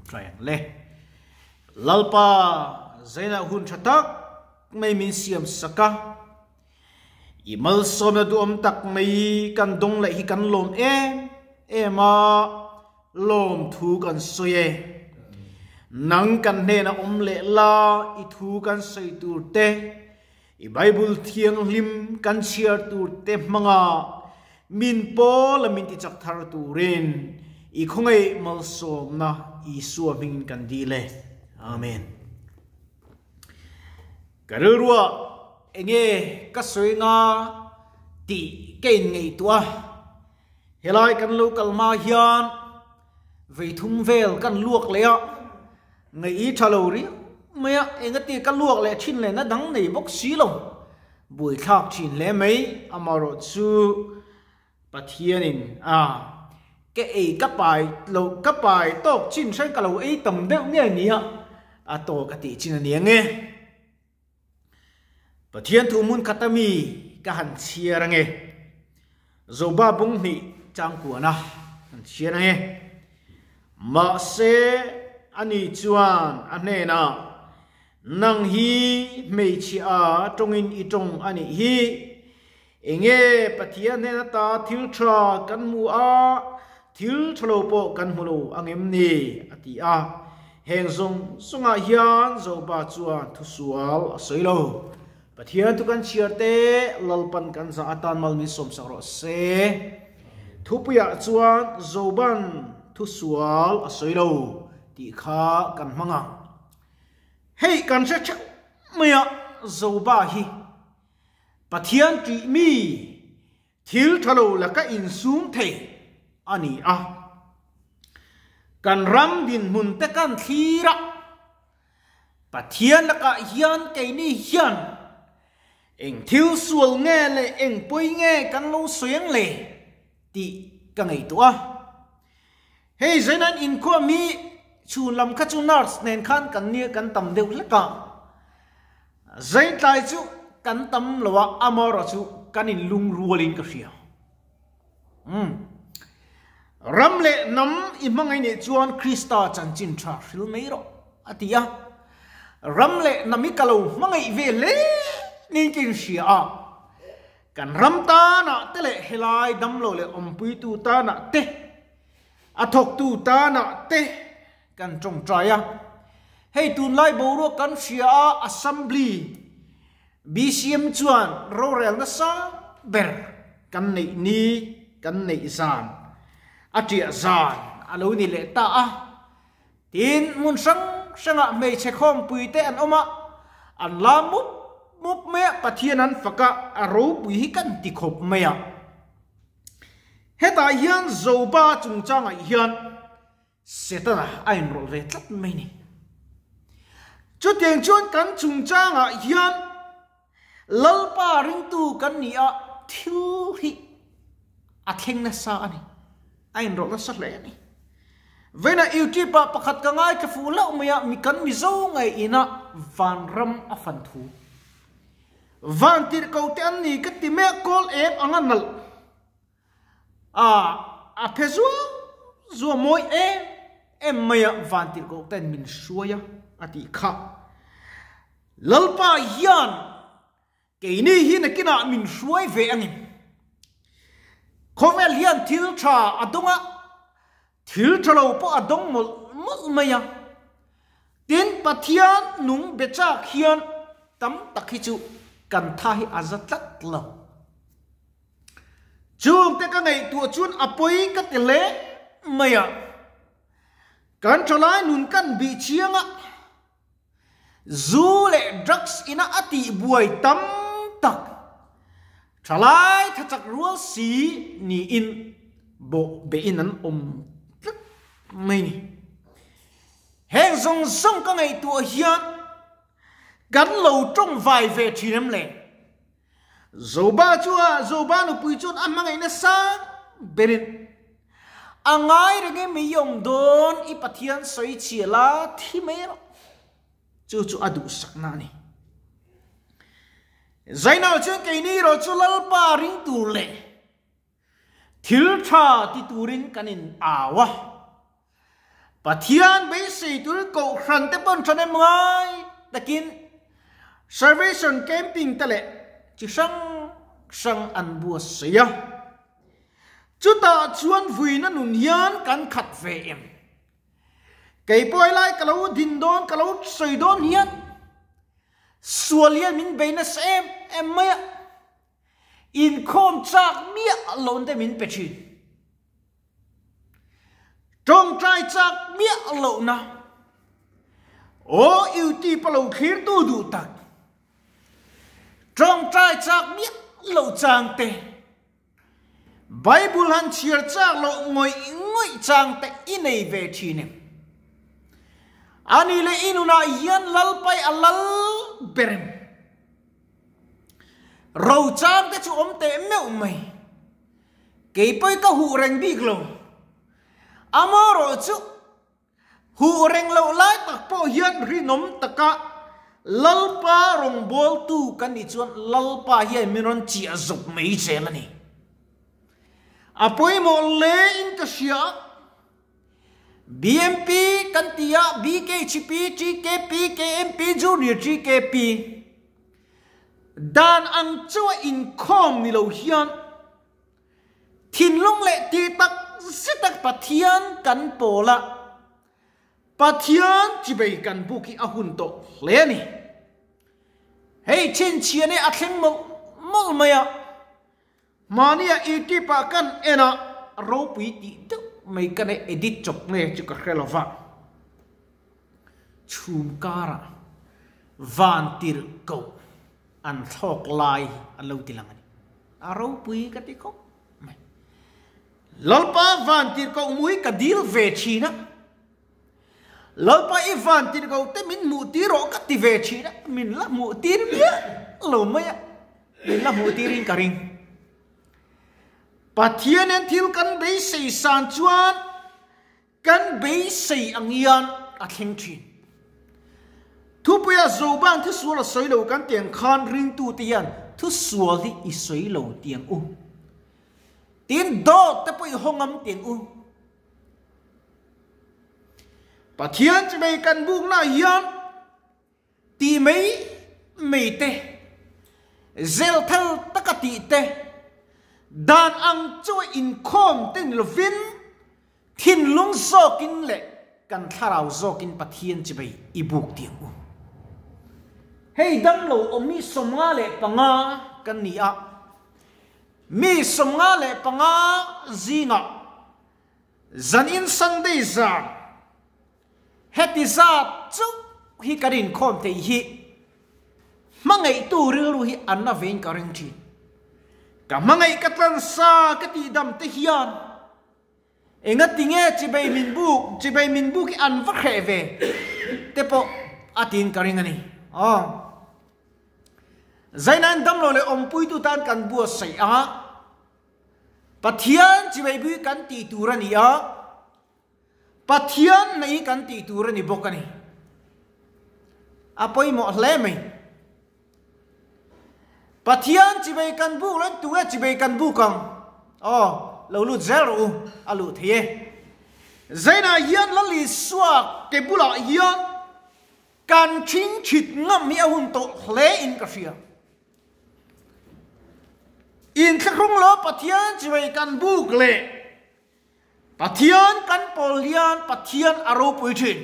Tawngtai ang le. Lalpa zainah hun tha tak mai min siam sak a, i malsawmna duhawm tak mai kan dawng leh hi kan lawm em em a, lawmthu kan sawi e. Nang kan hnena awm leh la i thu kan sawi tur te, i Bible thianghlim kan chhiar tur te hmanga min pawl a min tichak thar turin i khawngaih malsawmna Isua hmingin kan dil e. Amen. Ka rilruah enge ka sawi nga tih ka inngaihtuah a, helai kan lo kal hma hian Veithum vel kan luak leh a, ngaih i tha lo riau mai a, engati ka luak leh thin leh na dang nei bawk si lo, buaithlak thin hle mai, amaherawh chu Pathianin a ka ei ka pai lo ka pai tawk chin hre ka lo ei tam deuh nge nia a tawk a tih chin a nia nge. Pathian thu hmun khat ami ka han chhiar ange. Zoba bung hnih changkuana han chhiar ange. Mahse ani chuan a hnenah, Nang hi hmeichhia a tawngin i tawng a nih hi. Enge Pathian hnen ata thil tha kan hmu a, thil tha lo pawh kan hmu lo angem ni? a ti a. Heng zawng zawngah hian Zoba chuan thusual a sawi lo. Pathian thu kan chhiar te Lalpan kan zah atan mal min sawmsak rawh se. Thupuiah chuan Zoban thusual a sawi lo tih kha kan hmang ang. Hei kan hre theuh mai a, Zoba hi Pathian tih mi thil tha lo laka insum thei a ni a. Kan ram dinhmun te kan thlir a, Pathian lakah hian keini hian eng thil sual nge leh eng pawi nge kan lo sawi ang le tih ka ngaihtuah a. Hei Zainan inkhawm hi chhun lam kha chu nurse nen khan kan nia kan tam deuh hlek a, Zaitlai chu kan tam lo a, amaherawh chu kan inlung rualin ka hria. Umm. Ram leh hnam i hmangaih nih chuan Krista chanchin tha hril mai rawh a ti a. Ram leh hnam hi ka lo hmangaih ve hle niin ka inhria a. Kan ram tanah te leh helai damlo leh awmpuitu tanah te, a thawktu tanah te kan tawngtai a. Hei tunlai boruak kan hria a, Assembly BCM chuan rorel nasa ber kan neih ni, kan neih zan, a tiah zan a lo ni leh ta a. Tin, hmun hrang hrangah hmeichhe khawmpui te an awm a, an la mup mup mai a, Pathian an fak a, a ropui hi kan ti khawp mai a. Hetah hian Zoba chungchangah hian Setana a inrawlh ve tlat mai ni. Chutiang chuan kan chungchangah hian Lalpa ringtu kan ni a, thil hi a thleng nasa a ni, a inrawlh nasa hle a ni. Vawiinah YouTube ah pakhat ka ngaithla fuh hlauh mai a, mi kan Mizo ngei ina vanram a fan thu. Van tirh ko te an ni ka ti mai a, kawl eng ang a nalh. A a phe zuau zuau mawi em em mai a, van tirh ko ten min hruai a, a tih kha. Lalpa hian keini hi nakinah min hruai ve a ni. Khawvel hian thil tha a dawng a, thil tha lo pawh a dawng mawlh mawlh mai a. Tin, Pathian nung be chak hian tam tak hi chu kan tha hi a za tlat lo. Chungte ka ngaihtuah chuan a pawi ka ti hle mai a. Kan thalai nun kan bih chiang a. Zu leh drugs ina a tih buai tam tak thalai thachak rual si niin bawh behin an awm tlat mai ni. Heng zawng zawng ka ngaihtuah hian kan lo tawng vai ve thin em le? Zoba chu a Zoba nupui chuan a hmangaih nasa berin a ngai reng e mi awm dawn i Pathian sawi chhia la thi mai rawh. Chu chu a duhsakna a ni. Zainal chuan keini erawh chu Lalpa ring tur leh Thil tha ti turin kan in au a. Pathian beisei turin kohhran te pawn thahnem ngai takin Salvation Camping te leh chi hrang hrang an buatsaih a. Chutah chuan vuina nun hian kan khat ve em? Kei pawh helai ka lo din dawn, ka lo sawi dawn hian sual hian min bei nasa em em mai a, inkhawm chak miah loh te min pe thin. Tawngtai chak miah lohna aw YouTube a lo thlirtu duh tak, tawngtai chak miah loh chang te, Bible han chhiar chak loh ngawih ngawih chang te i nei ve thin em? Ani leh i nunah hian Lalpai a lal ber em? Ro chang te chu awm teh meuh mai. Kei pawh ka huh reng bik lo. Amaherawh chu Huh reng loh lai tak pawh hian rinawm taka Lalpa rawngbawltu kan nih chuan Lalpa hian min rawn chiah zawk mai zel a ni. A pawimawh hle in ka hria a, BMP kan ti a, BKHP, TKP, KMP, Junior TKP dan ang chauha inkhawm ni lo hian Thinlung leh tih tak zet a Pathian kan pawl a, Pathian chibei kan buk hi a hun tawh hle a ni. Hei chhinchhiah nih a thleng mawlh mawlh mai a, mahnia YouTube ah kan en a, ropui tih deuh mai ka nei edit chawp nge chu ka hre lo va. Chhum karah van tirh koh an thlawk lai an lo ti lang a ni. A ropui ka ti khawp mai. Lalpa van tirhkoh mui ka dil ve thin a. Lalpa i van tirhkoh te min hmuh tir rawh ka ti ve thin a. Min la hmuh tir miah lo mai a. Min la hmuh tirin ka ring. Pathianin thil kan beisei san chuan Kan beisei ang hian a thleng thin. Thupuia Zoban thusual a sawi lo kan ti ang khan ringtute hian thusual hi i sawi lo ti ang u. Tin dawt te pawh i haw ngam ti ang u. Pathian chimei kan buknaah hian Tih mai mai te, zel thal taka tih te, dan ang chu a inkhawm te ni lovin thinlung zawkin leh kan thlarau zawkin Pathian chibai i buk tih ang u. Hei damlo awm hi 55 kan ni a, mi 55 zingah zanin Sunday zan, Heti zat chauh hi kan inkhawm theih hi hmangaihtu rilru hi an la vein ka ring thin. Ka hmangaih ka tlansa ka tihdam te hian engati nge chibei min buk, chibei min buk hi an va hreh ve te pawh a tiin ka ring a ni. Aw. Zainain damlo leh awmpuitu tan kan buatsaih a, Pathian chibei bui kan tih tur a ni a, Pathian nei kan tih tur a ni bawk a ni. A pawimawh hle mai. Pathian chibei kan buk lo tu nge chibei kan buk ang? Aw, lo lut zel rawh u, a luh thei e. Zainah hian Lal Isua ke bulah hian kan thing thit ngam hi a hun tawh hle in ka hria. Inthlahrung lo Pathian chibei kan buk leh Pathian kan pawl hian Pathian a ropui thin.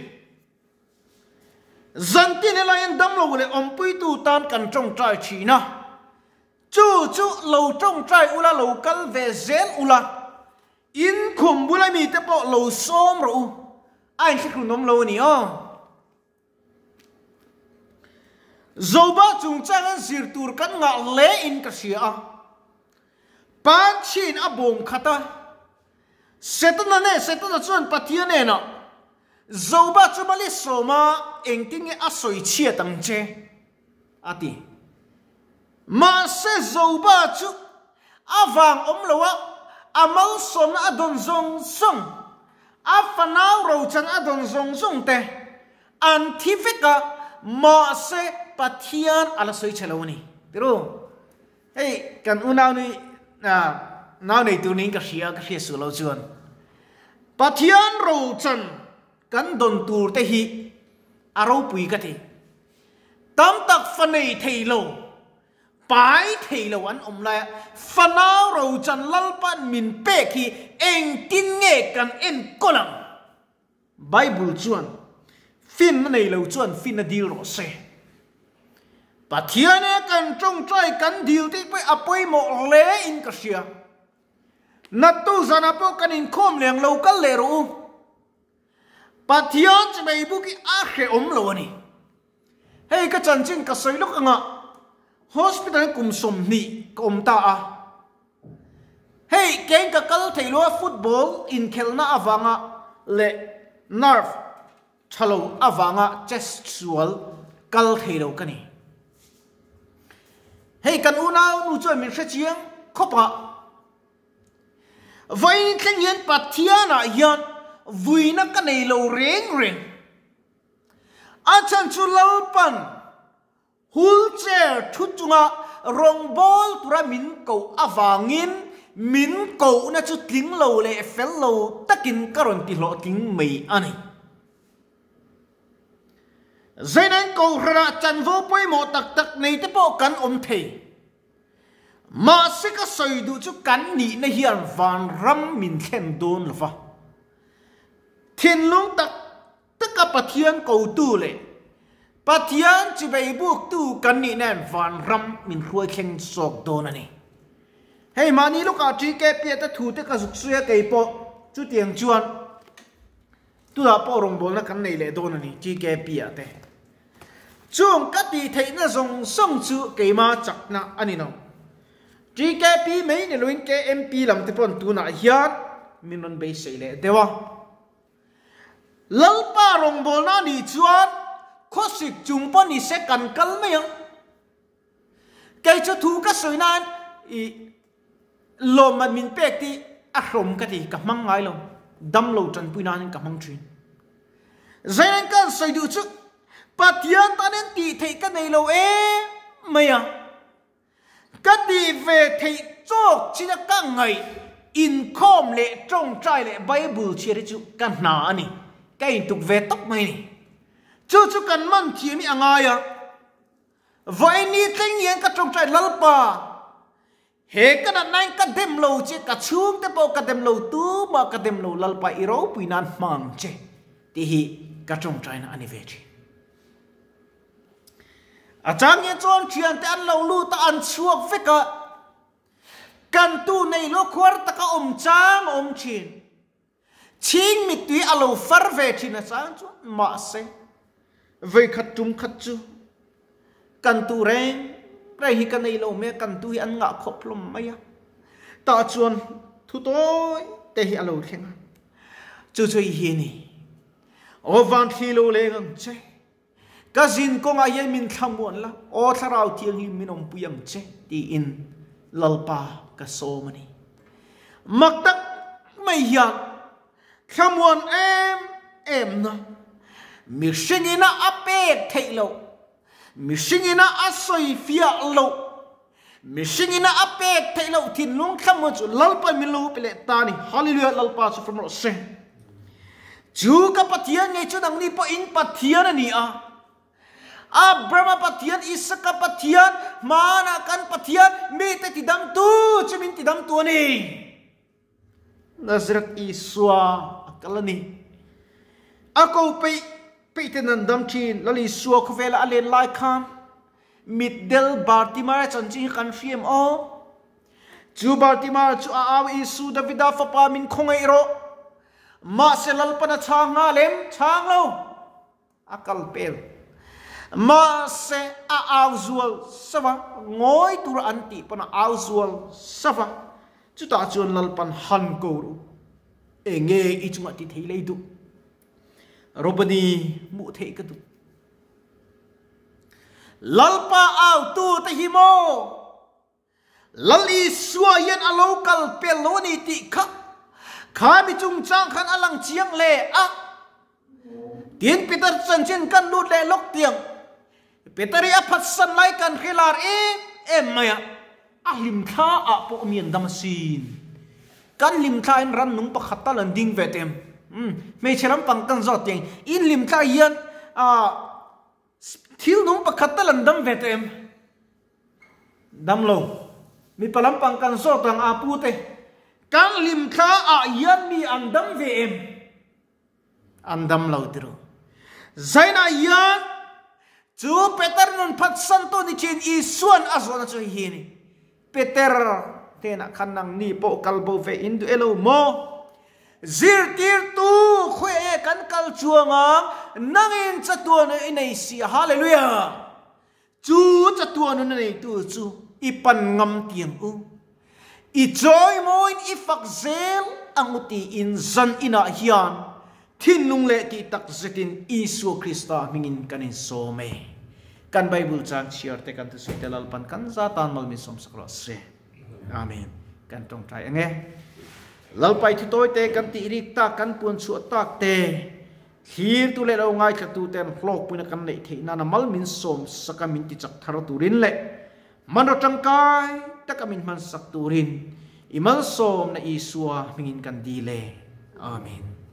Zantin helaiin damlo leh awmpuitu tan kan tawngtai thin a. Chu chu lo tawngtai ula, lo kal ve zel ula, in khum bula mite pawh lo sawm rawh u, a inhrehlun awm lo a ni aw. Zoba chungchang an zir tur kan ngah hle in ka hria a. Panchin a bawm khat a. Setana nen Setana chuan Pathian hnenah, Zoba chu mali sawma engtin nge a sawi chhiat ang che? a ti. Mahse Zoba chu a vang awm lo a, a malsawmna a dawn zawng zawng, a fanau rochan a dawn zawng zawng te an thi vek a, mahse Pathian a la sawi chhe lo a ni. Tiru, hei kan unau ni nau nei tur niin ka hria, ka hria suh lo chuan Pathian rochan. kan dawn tur te hi a ropui ka ti. Tam tak fa nei thei lo, pai thei lo an awm lai a, fanau rochan Lalpa'n min pek hi engtin nge kan enkawl ang? Bible chuan, Finna nei lo chuan finna dil rawh se. Pathian e kan tawngtai kan dil tih pawh a pawimawh hle in ka hria. Nattu zanah pawh kan inkhawm leng lo kal leh rawh u. Pathian chi mai buk hi a hrehawm lo a ni. Hei ka chanchin ka sawi lawk anga hospital kum 20 ka awm ta a. Hei keng ka kal thei lo a football inkhelhna avanga leh nerve tha lo avanga chest sual kal thei lo ka ni. Hei kan unau nu chuan min hre chiang khawp a. Vawiin thleng hian Pathianah hian vuina ka nei lo reng reng. A chhan chu Lalpan wheelchair thu chunga rawngbâwl tura min koh avangin min kohna chu tling lo leh fel lo takin ka rawn ti hlawhtling mai a ni. Zainain Kohhranah chanvo pawimawh tak tak nei te pawh kan awm thei. Mahse ka sawi duh chu kan nihna hian vanram min thlen dawn lo va. Thinlung tak taka Pathian kotu leh Pathian chibei buktu kan nih nen vanram min hruai thleng zawk dawn a ni. Hei mahni lawkah TK Piata thu te ka zuk sawi a kei pawh chutiang chuan tunah pawh rawngbawlna kan nei leh dawn a ni TK Pia te. Chung ka tih theihna zawng zawng chu keima chakna a ni lo. TKP mai ni loin KMP lam te pawn tunah hian min rawn beisei leh deuh a. Lalpa rawngbawlna a nih chuan khawsik chung pawh ni se kan kal mai ang. Kei chu thu ka sawi nan i lawmman min pek tih a hrawm ka ti, ka hmang ngai lo, dam lo tanpui nanin ka hmang thin. Zainen ka han sawi duh chu Pathian tanin tih theih ka nei lo em mai a. Ka tih ve theih chawk chin a ka ngaih inkhawm leh tawngtai leh Bible chhiar hi chu ka hna a ni, ka intuk ve tawp mai a ni. Chu chu kan man thiam hi a ngai a. Vawiin thleng hian ka tawngtai Lalpa, he ka natnain ka dem lo che, ka chhungte pawh ka dem lo, tumah ka dem lo, Lalpa i ropui nan hmang ang che tih hi ka tawngtaina a ni ve thin. A chang hian chuan thiante an lo lut a, an chhuak vek a, kan tu nei lo khuar taka awm chang a awm thin. Chhing mittui a lo far ve thin a chang chuan mahse vei khat tum khat chu kan tu reng reng hi ka nei lo mai a, kan tu hi an ngah khawp hlawm mai a, tah chuan thu tawi te hi a lo thleng a, chu chu i hi a ni. Aw van thli lo leng ang che. Ka zin kawngah hian min thlamuan la, aw Thlarau Thianghlim min awmpui ang che, tiin Lalpa ka sawm a ni. Mak tak mai hian thlamuan em em na, mihringina a pek theih loh, mihringina a sawi fiah loh, mihringina a pek theih loh thinlung thlamuan chu Lalpa min lo pe leh ta a ni. Hallelujah, Lalpa chu fam rawh se. Chu ka Pathian ngei chu nangni pawh in Pathian a ni a. Abrahama Pathian, Isaka Pathian, hmanah kan Pathian, mite tidamtu chu min tidamtu a ni. Nazareth Isua a kal a ni. A ko peih peih ten an dam thin. Lal Isua khawvela a len lai khan mitdel Bartimaea chanchin hi kan hriam aw. Chu Bartimaea chu a au Isu Davida fapa min khawngaih rawh. Mahse Lalpan a chhang nghal em? Chhang lo. A kal pel. Mahse a au zual sauh a, ngawi tura an tih pawn a au zual sauh a. Chutah chuan Lalpan han ko ru. Enge i chungah ti thei lei duh? Robani hmuh theih ka duh. Lalpa au tu te hi maw? Lal Isua hian a lo kal pel lo a ni tih kha kha mi chungchang khan a lang chiang hle a. Tin Peter chanchin kan lut leh lawk tiang. Peter hi a phatsan lai kan hre lar em em mai a, a hlimthla ah pawh mi an dam asin. Kan hlimthla in rannung pakhat tal an ding ve tem. Hmeichhe lampang kan zawt tiang in hlim thla hian thil nung pakhat tal an dam ve tawh em? Dam lo. Mipa lampang kan zawt ang a pu te kan hlim thla ah hian mi an dam ve em? An dam lo ti ru. Zainah hian chu Peter nun phatsan tu ni thin Isuan a zawhna chu hei hi a ni. Peter hnenah khan nangni pawh kal bo ve in duh e lo maw? Zirtirtu khawiah e kan kal chuang ang, nangin chatuan i nei si a, Hallelujah! Chu chatuan nun a neitu chu i pan ngam tiang u. I chawimawiin i fak zel ang u tiin zan inah hian thinlung leh tih tak zetin Isua Krista hmingin kan insawm e. Kan Bible chang chhiar te kan thusawi te Lalpan kan za tan mal min sawmsak rawh se. Amen. Kan tawngtai ang e. Lalpai thutawi te kan tih rik tak kan puan chhuah tak te thlir tu leh lo ngaithla tu ten hlawkpuina kan neih theih nana mal min sawmsak a min tichak thar turin leh hmanraw tangkai taka min hmansak turin i malsawmna Isua hmingin kan dil e. Amen.